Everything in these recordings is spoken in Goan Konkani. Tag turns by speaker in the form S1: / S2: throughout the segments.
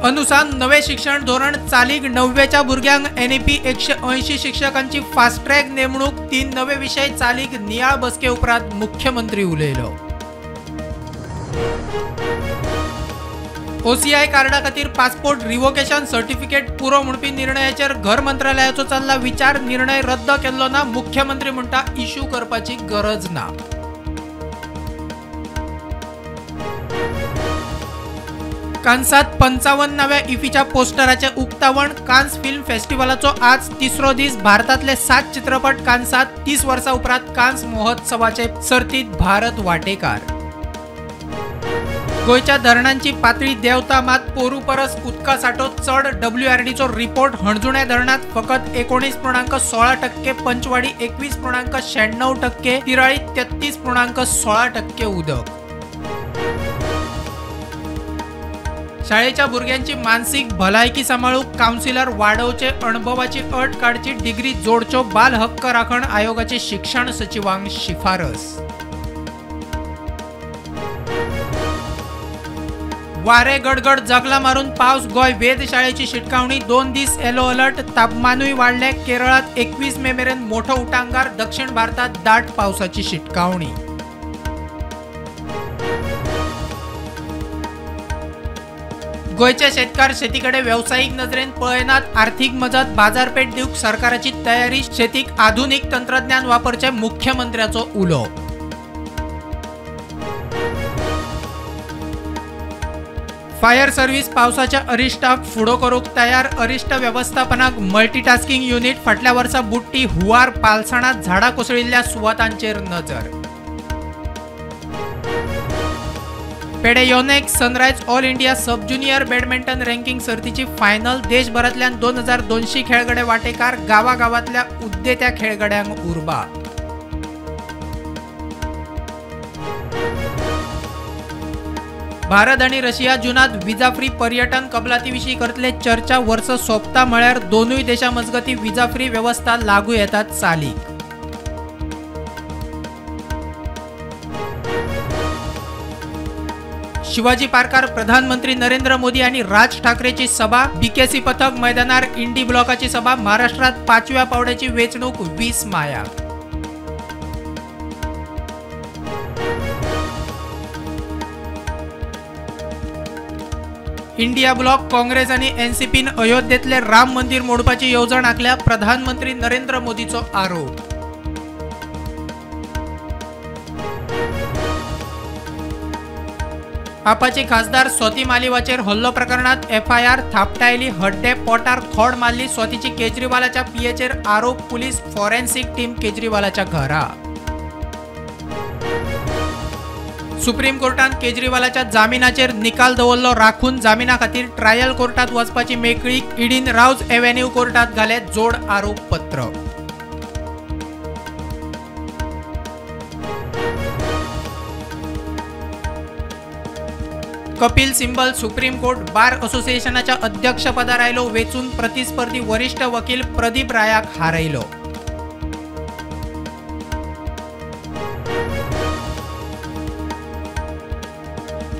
S1: अनुसान नवे शिक्षण धोरण चालीक 90च्या भुरग्यांक एनईपी 180 शिक्षकांची फास्ट ट्रॅक नेमणूक 3 नवे विशय चालीक नियाळ बसके उपरांत मुख्यमंत्री उलयलो. ओसीआय कार्डा खातीर पासपोर्ट रिवोकेशन सर्टिफिकेट पुरो म्हणपी निर्णयाचेर घर मंत्रालयाचो चल्ला विचार. निर्णय रद्द केल्लो ना. मुख्यमंत्री म्हणटा इश्यू करपाची गरज ना. कान्सात 55व्या इफीच्या पोस्टराचे उक्तावण. कान्स फिल्म फेस्टिवलाचो आज तिसरो दीस. भारतातले 7 चित्रपट कान्सात. 30 वर्सां उपरांत कान्स महोत्सवाचे सर्तीत भारत वाटेकार. गोंयच्या धरणांची पातळी देंवता मात पोरू परस उदका सांठो चड. डब्ल्यूआरडीचो रिपोर्ट. हणजुण्या धरणांत फकत 19.16%, पंचवाडी 21.96%, तिराळी 33.16% उदक. शाळेच्या भुरग्यांची मानसीक भलायकी सांबाळूंक कावन्सिलर वाडोवचे, अणभवाची अट काडची, डिग्री जोडच्यो. बाल हक्क राखण आयोगाची शिक्षण सचिवांक शिफारस. वारे गडगड जगला मारून पावस. गोंय वेधशाळेची शिटकावणी. 2 दीस येलो अलर्ट. तापमानूय वाडले. केरळात 21 मे मेरेन मोठो उटांगार. दक्षिण भारतात दाट पावसाची शिटकावणी. गोंयचे शेतकार शेतीकडे वेवसायीक नजरेन पळयनात. आर्थिक मजत बाजारपेठ दिवंक सरकाराची तयारी. शेतीक आधुनिक तंत्रज्ञान वापरचें मुख्यमंत्र्याचो उलो. फायर सर्व्हिस पावसाच्या अरिश्टाक फुडो करूंक तयार. अरिश्ट वेवस्थापनाक मल्टीटास्किंग युनिट. फाटल्या वर्सा बुडटी हुंवार पालसणांत झाडां कोसळिल्ल्या सुवातांचेर नजर. Pede Yonex Sunrise all India sub junior badminton ranking सर्तीची फायनल. देशभरांतल्यान 2200 खेळगडे वाटेकार. गावागावांतल्या उद्देत्या खेळगड्यांक उर्बा. भारत आनी रशिया जूनात विजा फ्री पर्यटन कबलाती विशीं करतले चर्चा. वर्स सोंपता म्हळ्यार दोनूय देशां मजगतीं विजा फ्री वेवस्था लागू येतात चालीक. शिवाजी पार्कार प्रधानमंत्री नरेंद्र मोदी आनी राज ठाकरेची सभा. बीकेसी पथक मैदानार इंडी ब्लॉकाची सभा. महाराष्ट्रात 5व्या पावड्याची वेंचणूक 20 मायाक. इंडिया ब्लॉक काँग्रेस आनी एनसीपीन अयोध्येतले राम मंदिर मोडपाची येवजण आंखल्या. प्रधानमंत्री नरेंद्र मोदीचो आरोप. आपाची खासदार स्वाती मालिवाचेर हल्लो प्रकरणात एफआयआर थापटायली. हड्डे पोटार खोड मारली. स्वातीची केजरीवालाच्या पीएचेर आरोप. पुलीस फॉरेन्सिक टीम केजरीवालाच्या घरा. सुप्रीम कोर्टान केजरीवालाच्या जामिनाचेर निकाल दवरलो राखून. जामिना खातीर ट्रायल कोर्टात वचपाची मेकळीक. ईडीन राउज एव्हेन्यू कोर्टात घाले जोड आरोपपत्र. Kapil Sibal supreme court bar असोसिएशनाच्या अध्यक्षपदार आयलो वेंचून. प्रतिस्पर्धी वरिष्ठ वकील प्रदीप रायाक हारयलो.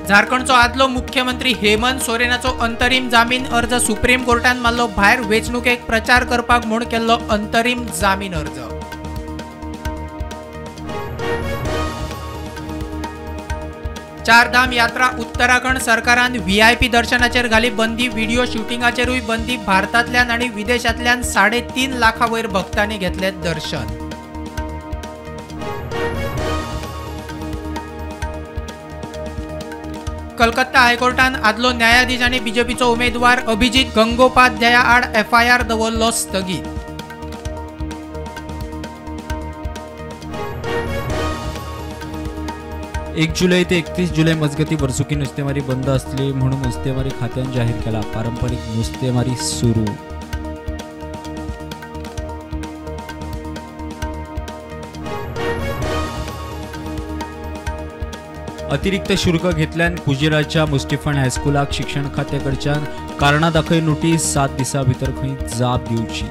S1: झारखंडचो आदलो मुख्यमंत्री हेमंत सोरेनाचो अंतरीम जामीन अर्ज सुप्रीम कोर्टान मारलो भायर. वेंचणुकेक प्रचार करपाक म्हूण केल्लो अंतरीम जामीन अर्ज. चारधाम यात्रा उत्तराखंड सरकारान व्हीआयपी दर्शनाचेर घाली बंदी. व्हिडिओ शुटिंगाचेरूय बंदी. भारतांतल्यान आनी विदेशांतल्यान 3.5 लाखां वयर भक्तांनी घेतले दर्शन. कलकत्ता हायकोर्टान आदलो न्यायाधीश आनी बीजेपीचो उमेदवार अभिजीत गंगोपाध्याया आड एफआयआर दवरलो स्थगीत.
S2: एक जुलै ते 31 जुलै मजगती वर्सुकी नुस्तेमारी बंद असली म्हणून नुस्तेमारी खात्यान जाहीर केला. पारंपरिक नुस्तेमारी सुरू. अतिरिक्त शुल्क घेतल्यान कुजिराच्या मुस्टिफान हायस्कुलाक शिक्षण खात्याकडच्यान कारणां दाखय नोटीस 7 दिसां भितर खंय जाप दिवची.